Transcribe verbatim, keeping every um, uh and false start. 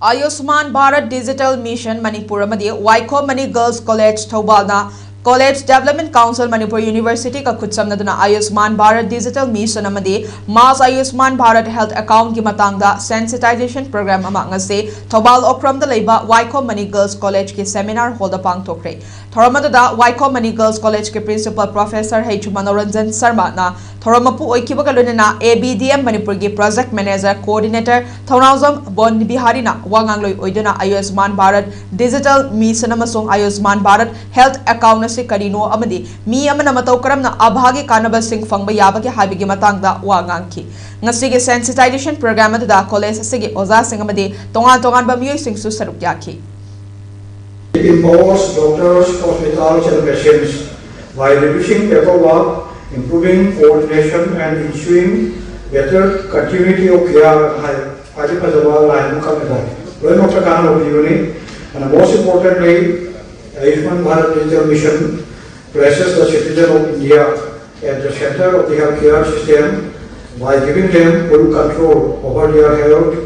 ꯑꯌꯨꯁꯃꯥꯟ Bharat digital mission Manipur ꯑꯃꯗꯤ Waikhom Mani girls college ꯊꯧꯕꯥꯜꯅ college development council Manipur ꯌꯨꯅꯤꯚꯔꯁꯤꯇꯤꯒ ꯈꯨꯠꯁꯝꯅꯗꯨꯅ ꯑꯌꯨꯁꯃꯥꯟ ꯚꯥꯔꯠ ꯗꯤꯖꯤꯇꯦꯜ ꯃꯤꯁꯟ ꯑꯃꯗꯤ ꯃꯥꯁ ꯑꯌꯨꯁꯃꯥꯟ ꯚꯥꯔꯠ ꯍꯦꯜꯊ ꯑꯦꯀꯥꯎꯟꯒꯤ ꯃꯇꯥꯡꯗ ꯁꯦꯟꯁꯤꯇꯥꯏꯖꯦꯁꯟ ꯄ꯭ꯔꯣꯒ꯭ꯔꯥꯝ ꯑꯃ ꯉꯁꯤ ꯊꯧꯕꯥꯜ ꯑꯣꯀ꯭ꯔꯝꯗ ꯂꯩꯕ ꯋꯥꯏꯈꯣꯝ ꯃꯅꯤ ꯒꯔꯜꯁ ꯀꯣꯂꯦꯖꯀꯤ ꯁꯦꯃꯤꯅꯥꯔ ꯍꯣꯜꯗ ꯄꯥꯡꯊꯣꯛꯈ꯭ꯔꯦ꯫ ꯊꯧꯔꯝ ꯑꯗꯨꯗ ꯋꯥꯏꯈꯣꯝ ꯃꯅꯤ ꯒꯔꯜꯁ ꯀꯣꯂꯦꯖꯀꯤ ꯄ꯭ꯔꯤꯟꯁꯤꯄꯜ ꯄ꯭ꯔꯣꯐꯦꯁꯔ ꯍꯩꯆ ꯃꯅꯣꯔꯟꯖꯟ ꯁꯔꯃꯅ ꯊꯧꯔꯝ ꯃꯄꯨ ꯑꯣꯏꯈꯤꯕꯒ ꯂꯣꯏꯅꯅ ꯑꯦ ꯕꯤ ꯗꯤ ꯑꯦꯝ ꯃꯅꯤꯄꯨꯔꯒꯤ ꯄ꯭ꯔꯣꯖꯦꯛ ꯃꯦꯅꯦꯖꯔ ꯀꯣꯑꯣꯔꯗꯤꯅꯦꯇꯔ ꯊꯧꯅꯥꯎꯖꯝ ꯕꯣꯟ ꯕꯤꯍꯥꯔꯤꯅ ꯋꯥ ꯉꯥꯡꯂꯣꯏ ꯑꯣꯏꯗꯨꯅ ꯑꯌꯨꯁꯃꯥꯟ ꯚꯥꯔꯠ ꯗꯤꯖꯤꯇꯦꯜ ꯃꯤꯁꯟ ꯑꯃꯁꯨꯡ ꯑꯌꯨꯁꯃꯥꯟ ꯚꯥꯔꯠ ꯍꯦꯜꯊ ꯑꯦꯀꯥꯎꯟ ꯑꯁꯤ ꯀꯔꯤꯅꯣ ꯑꯃꯗꯤ ꯃꯤ ꯑꯃꯅ ꯃꯇꯧ ꯀꯔꯝꯅ ꯑꯥꯚꯥꯒꯤ ꯀꯥꯟꯅꯕꯁꯤꯡ ꯐꯪꯕ ꯌꯥꯕꯒꯦ ꯍꯥꯏꯕꯒꯤ ꯃꯇꯥꯡꯗ ꯋꯥ ꯉꯥꯡꯈꯤ꯫ ꯉꯁꯤꯒꯤ ꯁꯦꯟꯁꯤꯇꯥꯏꯖꯦꯁꯟ ꯄ꯭ꯔꯣꯒ꯭ꯔꯥꯝ ꯑꯗꯨꯗ ꯀꯣꯂꯦꯖ ꯑꯁꯤꯒꯤ ꯑꯣꯖꯥꯁꯤꯡ ꯑꯃꯗꯤ ꯇꯣꯉꯥꯟ ꯇꯣꯉꯥꯟꯕ ꯃꯤꯑꯣꯏꯁꯤꯡꯁꯨ ꯁꯔꯨꯛ ꯌꯥꯈꯤ꯫ It empowers doctors, hospitals, and patients by reducing paperwork, improving coordination, and ensuring better continuity of care. ꯍꯥꯏ ꯈ꯭ꯋꯥꯏꯗꯒꯤ ꯐꯖꯕ ꯂꯥꯏꯟ ꯑꯃꯈꯛꯅꯤꯀꯣ꯫ ꯂꯣꯏꯅꯃꯛꯇ ꯀꯥꯟꯅꯕ ꯄꯤꯕꯅꯤ꯫ And most importantly, Ayushman Bharat Digital Mission places the citizen of India at the center of the healthcare system by giving them full control over their health,